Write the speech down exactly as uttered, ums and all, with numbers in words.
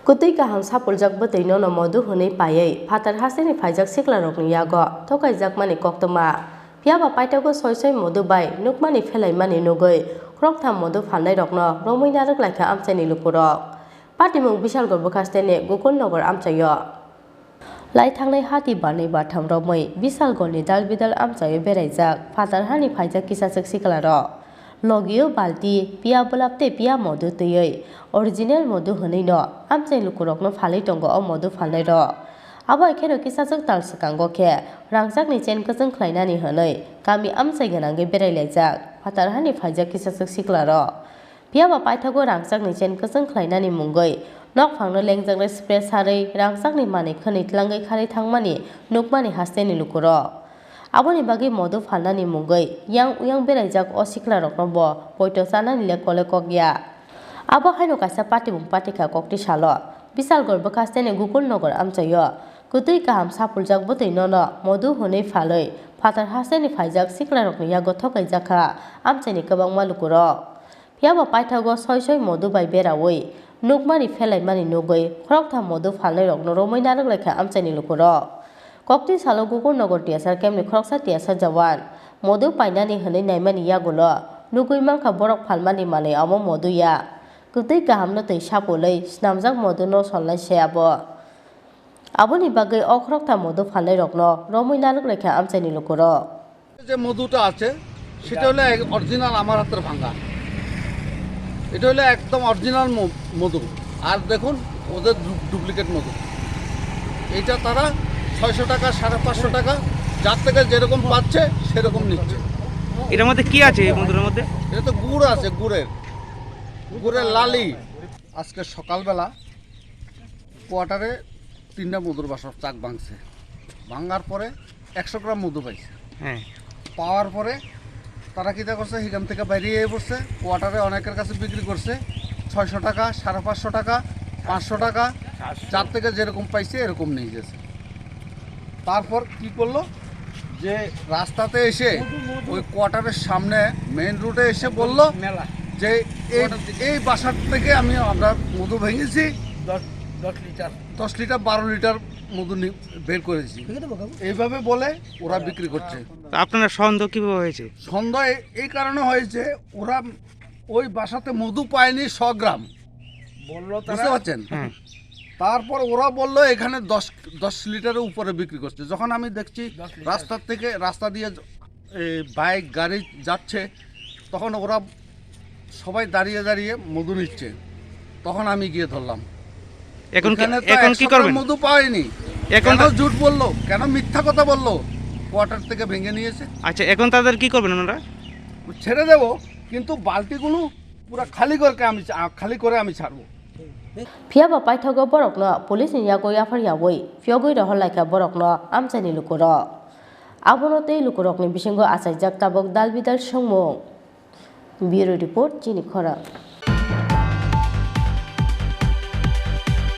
Kwtwi kaham sapuljak bwtwi nono modu hwnwi paiwi phatar hasteni phaijak siklarokni yago thokaijakmani koktwma. Phiyaba paithago soi soi modu bai nukmani phelaimani nugwi khoroktham modu phalnairokno romwi narwk laikha amchaini lukurok. Patimung Bisalgor bwkhasteni Gokul Nogor amchaio. Lai thangnai hati barnwi bartham romwi Bisalgorni dalbidal amchaio beraijak phatar hani phaijak kisachwk siklarok. Logio balti, piya bwlap tei piya modu twiwi original modu hwnwi no amchai lukurokno phalwi tongo o modu phalnairok. Abo hai kheno kisachwk tal swkango khe rangchakni chen kwchwng khlainani hwnwi kami amchai gwnangwi berai laijak phatar hani phaijak kisachwk siklarok. Phiyaba paithago rangchakni chen kwchwng khlainani mungwi nokphangno lengjaknai spray sarwi rangchakni manwi khwnwi tlangwi kharwi thangmani nukmani hasteni lukurok. Aboni bagwi modu phalnani mungwi yang uyang beraijak o siklarokno bo poito chanani le kole kok ya. Abo haino kaisa patibung patikha kokti salo Bisalgor bwkhasteni Gokul Nogor amchaio kwtwi kaham sapuljak bwtwi nono modu hwnwi phalwi phatar hasteni phaijak siklarokni yago thokaijakha amchaini kwbangma lukurok. Phiyaba paithago soi soi modu bai berawi nukmani phelaimani nugwi khoroktham modu phalnairokno romwi narwk laikha amchaini lukurok. Kokti salo Gokul Nogor T S R camp ni khoroksa T S R jawan modu painani hwnwi naimani yagulo nugwi mankha borok phalmani manwi omo modu ya. Kwtwi kahamno twi sapulwi snamjak modu no solnai se abo. Aboni bagwi o khoroktham modu phalnairokno romwi narwk laikha amchaini lukurok. যে মধুটা আছে, সেটা হলো এক অরিজিনাল আমার হাতের ভাঙা। এটা হলো একদম অরিজিনাল ম-, মধু। আর দেখুন, ওদের ডু-, ডুপ্লিকেট মধু। এটা তারা ছয়শো টাকা, সাড়ে পাঁচশো টাকা, যার থেকে যেরকম পাচ্ছে, সেরকম নিচ্ছে। এটার মধ্যে কি আছে, এই মধুর মধ্যে? এটা তো গুড় আছে, গুড়ের, গুড়ের লালি। আজকে সকালবেলা কোয়ার্টারে তিনটা মধুর বাসা চাক ভাঙছে। ভাঙার পরে একশো গ্রাম মধু পাইছে। হ্যাঁ। পাওয়ার পরে তারা কিতা করছে, এখান থেকে বাইরে গিয়ে পড়ছে, কোয়ার্টারে অনেকের কাছে বিক্রি করছে ছয়শো টাকা, সাড়ে পাঁচশো টাকা, পাঁচশো টাকা, যার থেকে যেরকম পাইছে এরকম নিয়ে গেছে। তারপর কি করলো, যে রাস্তাতে এসে ওই কোয়ার্টারের সামনে মেইন রোডে এসে বলল মেলা। যে এই, এই বাসার থেকে আমি, আমরা মধু ভেঙেছি, দশ, দশ লিটার। দশ লিটার, বারো লিটার মধু নি-, বের করেছি। এইভাবে বলে ওরা বিক্রি করছে। তা আপনার সন্দেহ কিভাবে হয়েছে? সন্দেহ এ-, এই কারণে হয়েছে, ওরা ওই বাসাতে মধু পায়নি শ গ্রাম। বললো তারা। বুঝতে পারছেন? হ্যাঁ। তারপর ওরা বললো এখানে দশ, দশ লিটারের উপরে বিক্রি করছে। যখন আমি দেখছি দশ লিটার। রাস্তার থেকে, রাস্তা দিয়ে, এ, বাইক, গাড়ি যাচ্ছে, তখন ওরা সবাই দাঁড়িয়ে দাঁড়িয়ে মধু নিচ্ছে। তখন আমি গিয়ে ধরলাম। এখন কি, এখানে তো এখন কি একশো গ্রাম করবেন? মধু পাইনি। এখন কেন তা- ঝুট বললো? কেন মিথ্যা কথা বললো? কোয়ার্টার থেকে ভেঙে নিয়েছে। আচ্ছা, এখন তাদের কি করবেন আপনারা? ছেড়ে দেবো, কিন্তু বালতিগুলো পুরো খালি করে আমি চা-, খালি করে আমি ছাড়বো। Phiyaba paithago borokno police ni yago yaphar yawi phiyogwi rohor laikha borokno amchaini lukurok. Abono tei lukurokni bisingo achaijak tabuk dal bidal swngmung. Bureau Report, Chini Khorang.